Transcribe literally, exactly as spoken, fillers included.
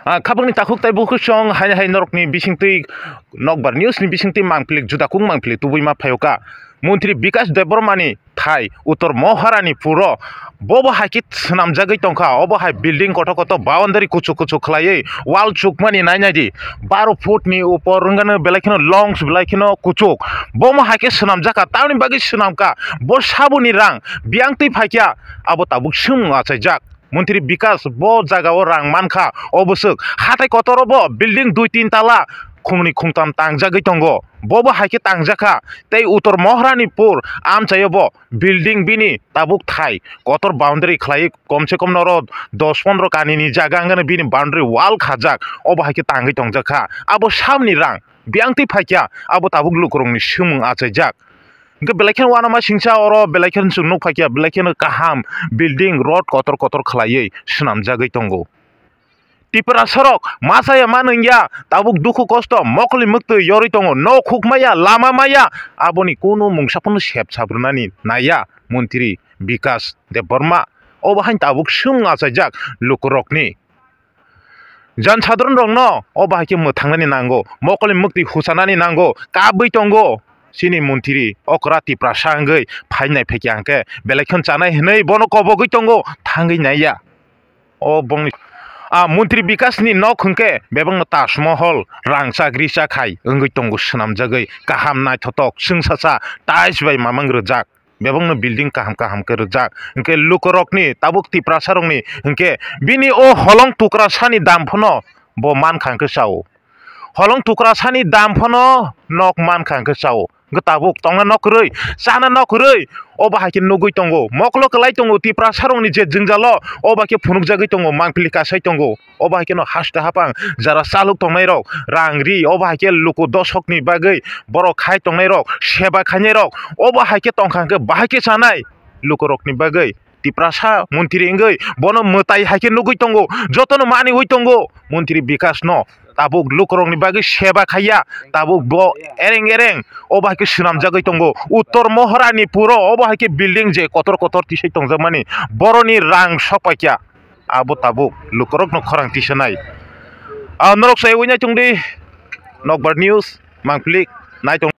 Ah, khabangni takhuk tei bukhuk song hai hai norokni bisingtwi Nokbar News ni bisingtwi mangpili juda kung mangpili tubui ma phaio ka. Montri Bikash Debbarma ni thai Uttor Moharani puro bobo hai khe swnamjagwi tongkha, obo hai building kotor kotor boundary kuchuk kuchuk khlaiwi wall chukmani nai nai di, baro foot ni upor wngano belai kheno longs belai kheno kuchuk, bomo hai khe swnamjakha, tamni bagwi swnamkha, bo saboni rang biyang twi phaikha, abo tabuk swngmung achaijak. Montri Bikash bo jaga o rang mankha, o bwswk hatai kotor o bo building dui tin tala khungni khungtam tangjagwi tongo, bobo hai khe tangjakha tei Uttor Moharani pur amchai o bo building bini tabuk thai kotor boundary khlai kom se kom noro dos pondro kani ni jaga wngkha bini boundary wall khajak, obo hai khe tangwi tongjakha, abo saboni rang biyang twi phaikha, abo tabuk lukurokni swngmung achaijak. Hingke belai kheno uanama singsa oro belai kheno chwng nuk phaikha, belai kheno kaham building rod kotor kotor khlaiwi swnamjagwi tongo. Tiprasarok masa ya ma nungya, tabuk dukhu kosto mokoli mwktwi yorwi tongo, nok huk maya, lama maya, aboni kunu mungsa phano sep sabrwnani naiya Montri Bikash Debbarma. Obo haino tabuk swng achaijak lukurokni. Jan sadharon rokno o bahai khe mwthangnani nango, mokol ni mwktwi huchanani nango, kabwi tongo. Chini montri okra Tiprasa wngwi phainai phaikha hwnkhe belai kheno chanai hwnwi bono kobogwi tongo, thangwi naiya. O bongni, ah, montri Bikash ni nok hwnkhe bebakno Taj Mahal rang chak ri chak hai wngwi tongo swnamjagwi, kaham naithotok chwngsacha tiles bai mamang rwjak. Bebakno building kaham kaham khe rwjak. Hwnkhe lukurokni, tabuk Tiprasarokni, hwnkhe bini o holong tukrasani dam phano bo mankha hwnkhe chao. Holong tukrasani dam phano nok mankha hwnkhe chao. Hwnkhe tabuk tongna nok kwrwi, chana nok kwrwi, o bahai khe nugwi tongo. Mokolo kwlai tongo, Tiprasarokni je jwngjalo, o bahai khe phunukjagwi tongo, mangpili kasai tongo. O bahai kheno haste haphang jara chalok tongnai rok rang ri, o bahai khe luku dosokni bagwi borok khai tongnai rok, seba khainai rok, o bahai khe tongkha hwnkhe bahai khe chanai lukurokni bagwi. Tiprasa montri wngwi bono mwtai hai khe nugwi tongo, jotono maniwi tongo montri Bikash no. Tabuk lukurokni bagwi seba khaiya, tabuk bo ereng ereng o bahai khe swnamjagwi tongo. Uttor Moharani puro o bahai khe building je kotor kotor tisai tongjakmani, boroni rang sok paikha. Abo tabuk lukurokno khorang tisanai. Ah, norok sai ui nai tongdi, Nokbar News, mangpili nai tong.